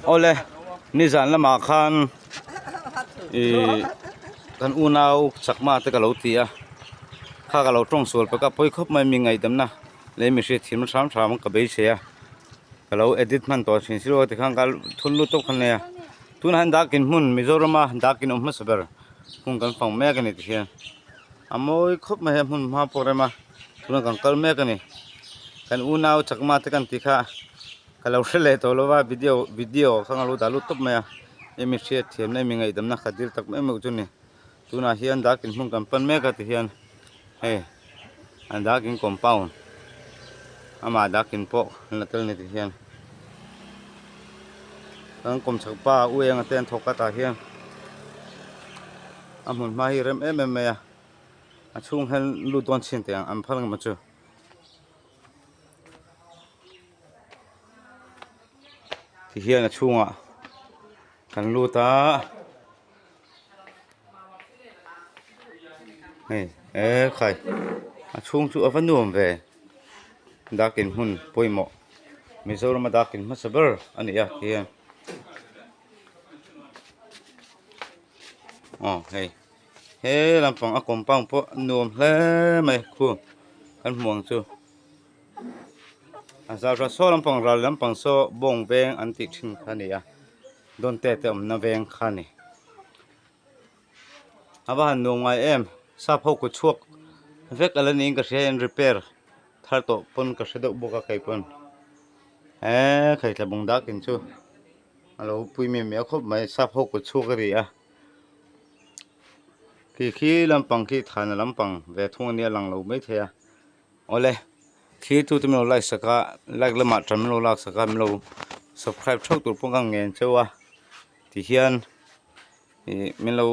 Awle nizan lamah khan ih kan unau chakma te ka lo ti a kha ka lo tawng sual pek a pawi khawp mai mi ngaihdamna leh mi hriatthiamna hram hram ka beisei a ka lo edit hman tawh thin silo a tikhan ka thun lut tawp kha nia tunah hian dakin hmun Mizorama dakin awm hmasa ber hmun kan fang mek a ni tikhian a mawi khawp mai a hmun hma pawh rem a tunah kan kal mek a ni kan unau chakma te kan tih kha. Ka lo hre leh tawh lo va video video kha ka lo dah lut tawp mai a emi hriat thiamna emi ngaihdamna kha dil tak mai mai chu ni tunah hian darkin hmun kan pan mek a ti hian hei an darkin compound amah darkin pawh an la tel a ni ti hian kan kawmchhak pa u enga te an thawk a tah hian a hmun hma hi rem em em mai a a chhung hian lut dawn chhin teh ang an phal ngemaw chu. Ti hian a chhungah kan lut a hei ekhai a chhung chu a va nuam ve dakin hmun pawimawh Mizoram a dakin hmasa ber a ni a ti hian aw hei he lampang a compound pawh a nuam hle mai khu kan hmu ang chu. A zalhra saw lampang ral lampang saw bawng veng an tih thin kha a ni a dawnte te awmna veng kha a ni a va han nuam ngai em sap ho kut chhuak vek a la niin ka hria in repair thar tawh pawn ka hre deuh bawk a kei pawn eee khaithla bung dakin chu a lo pui miah miah khawp mai sap ho kut chhuak a ri a khi khi lampang khi thana lampang ve thung a nia lang lo maithei a. Awle, thlir tute min lo like sak a, like lamah tan min lo lak sak a, min lo subscribe theuh tur pawh ka ngen cheu a, tihian ih min lo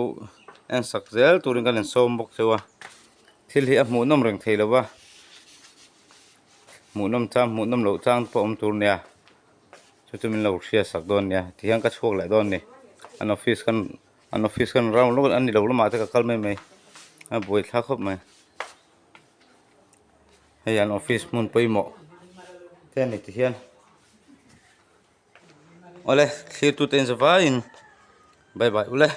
en sak zel turin ka insawm bawk cheu a, thil hi a hmuhnawm reng thei lo va, hmuhnawm chang hmuhnawm loh chang te pawh a awm tur nia, chu chu min lo hriat sak dawn nia, tihian ka chhuak leh dawn a ni, an office khan an office khan round lawk a ni lo lamah te ka kal mai mai a buaithlak khawp mai. Hei an office hmun pawimawh te a ni ti hian awle thlir tute in zavaiin bye bye ule.